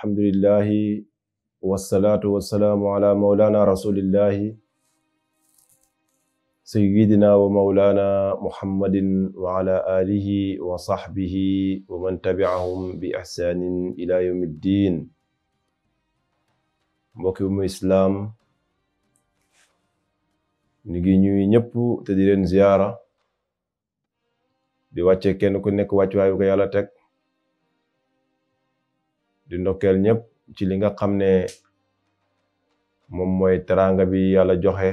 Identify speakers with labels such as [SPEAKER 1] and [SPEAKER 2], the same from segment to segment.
[SPEAKER 1] alhamdulillahi wassalatu wassalamu ala maulana rasulillahi sayyidina wa maulana muhammadin wa ala alihi wa sahbihi wa man tabi'ahum bi ihsanin ila yawmiddin. mbokki mu islaam ñu ngi ñuy ñëpp te di leen ziyaara di wàcce kenn ku nekk wàccuwaay bu ko yàlla teg di ndokkeel ñëpp ci li nga xam ne moom mooy teraanga bi yàlla joxe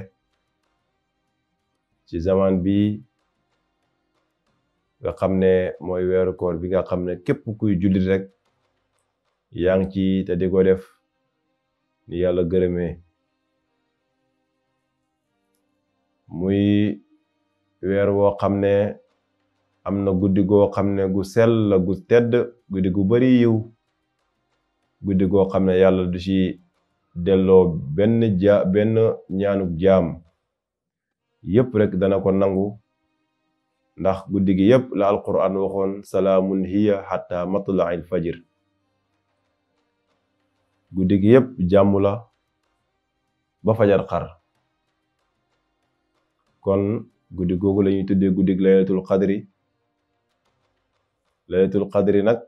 [SPEAKER 1] ci zaman bi nga xam ne mooy weeru koor bi nga xam ne képp kuy jullit rek yaa ngi ci te di ko def ni yàlla gërëmee. muy weer woo xam ne am na guddi goo xam ne gu sell la gu tedd, guddi gu bari yiw, guddi goo xam ne yàlla du ci delloo benn ñaanuk jaam yépp rek dana ko nangu, ndax guddi gi yépp la alquran waxoon salaamun hiya hatta matla'il fajr. guddi gi yépp jàmm la ba fajar xar. kon guddi googu lañuy tuddee guddig laylatul qadri. laylatul qadri nag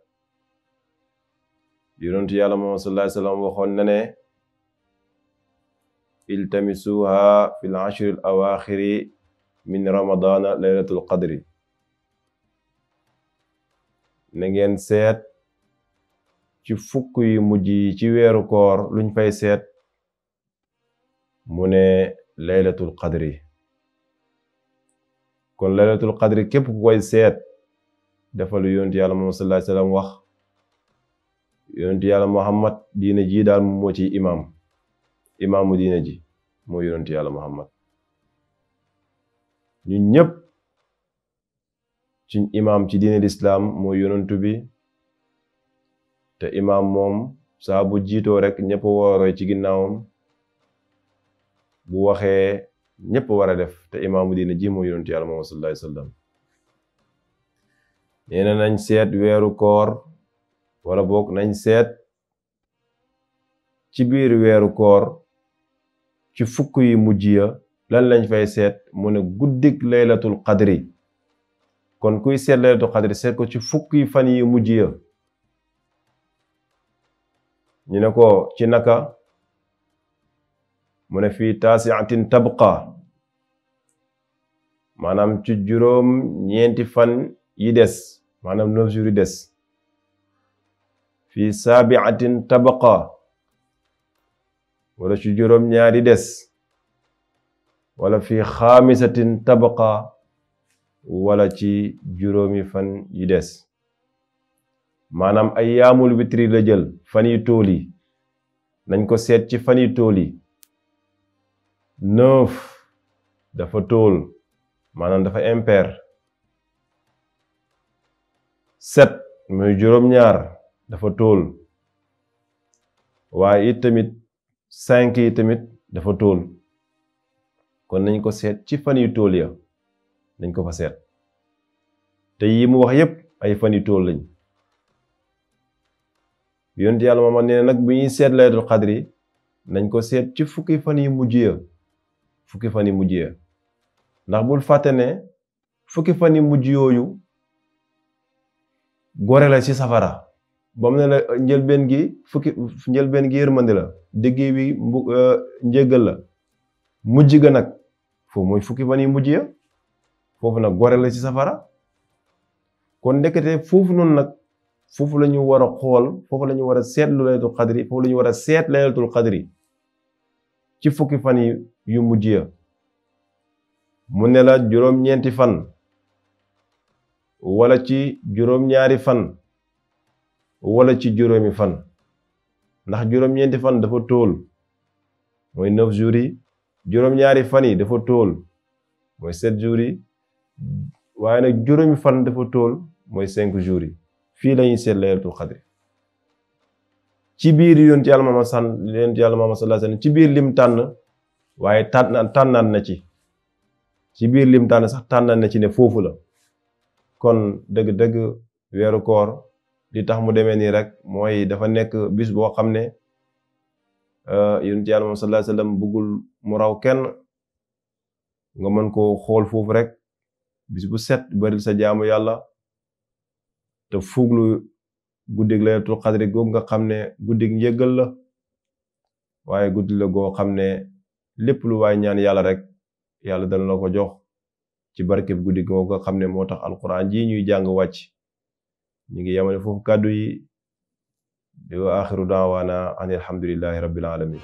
[SPEAKER 1] yonentu yàlla Muhammad sallallahu alayhi wasallam waxoon na ne iltamisuha fil ashril awaaxiri min ramadana laylatul qadri. na ngeen seet ci fukk yu mujj yi ci weeru koor luñ fay seet, mu ne laylatul qadri. kon laylatul qadri képp ku koy seet dafa lu yonentu yàlla Muhammad sallallahu alayhi wasallam wax. yonentu yàlla Muhammad diina ji daal moo ci imaamu diina ji moo yonentu yàlla Muhammad. ñun ñëpp ci imaam ci diine lislaam moo yonentu bi, te imaam moom saa bu jiitoo rek ñëpp wooroy ci ginnaawam, bu waxee ñëpp war a def, te imaamu diina ji moo yonentu yàlla Muhammad sallallahu alayhi wasallam. nee na nañ seet weeru koor, wala boog nañ seet ci biir weeru koor ci fukk yi mujj ya lan lañ fay seet, mu ne guddik laylatul qadri. kon kuy seet laylatul qadri seet ko ci fukk yi fan yi mujj ya. ñu ne ko ci naka, mu ne fii taasiatin tabqa, maanaam ci juróom ñeenti fan yi des, maanaam 9 jours yi des. fii saabiatin tabqa, wala ci juróom ñaari des, wala fii xaamisatin tabqa, wala ci juróomi fan yi des. maanaam ay yaamul witri la jël, fan yi tool yi nañ ko seet ci fan yi tool yi. 9 dafa tool, maanaam dafa impair. 7 muy juróom-ñaar dafa tool, waaye it tamit 5 yi tamit dafa tool. kon nañ ko seet ci fan yu tool ya, nañ ko fa seet. te yi mu wax yépp ay fan yu tool lañ. yonent yàlla Muhammad nee na nag bu ñuy seet laylatul qadri nañ ko seet ci fukki fan yu mujj ya, fukki fan yu mujj ya. ndax bul fàtte ne fukki fan yu mujj yooyu gore la ci safara. ba mu ne la njëlbeen gi yërmande la, digg bi njéggal la, mujj ga nag foofu mooy fukki fan yu mujj ya, foofu nag gore la ci safara. kon ndekete foofu noonu nag foofu la ñu war a xool, foofu la ñu war a seetlu laylatul qadri, foofu la ñu war a seet laylatul qadri ci fukki fan yu mujj ya. mu ne la juróom-ñeenti fan, wala ci juróom-ñaari fan, wala ci juróomi fan. ndax juróom-ñeenti fan dafa tool, mooy 9 jours yi. juróom-ñaari fan yi dafa tool, mooy 7 jours yi. waaye nag juróomi fan dafa tool, mooy 5 jours yi. fii lañuy seet laylatul qadri ci biir yonent yàlla Muhammad sallallahu alayhi wasallam, ci biir lim tànn. waaye tànnaan na ci biir lim tànn sax tànnaan na ci ne foofu la. kon dëgg-dëgg weeru koor li tax mu demee nii rek mooy dafa nekk bis boo xam ne yonent Yàlla moom sallallahu alayhi wasallam bëggul mu raw kenn nga mën koo xool foofu rek bis bu set baril sa jaamu yàlla te fuglu guddig laylatul qadri googu nga xam ne guddig njéggal la waaye guddi la goo xam ne lépp lu waay ñaan yàlla rek yàlla dana la ko jox ci barkeb guddi googu nga xam ne moo tax alquran ji ñuy jàng wàcc ñu ngi yemale foofu kàddu yi di wa axiru daawaana an alhamdulillahi rabbil alamin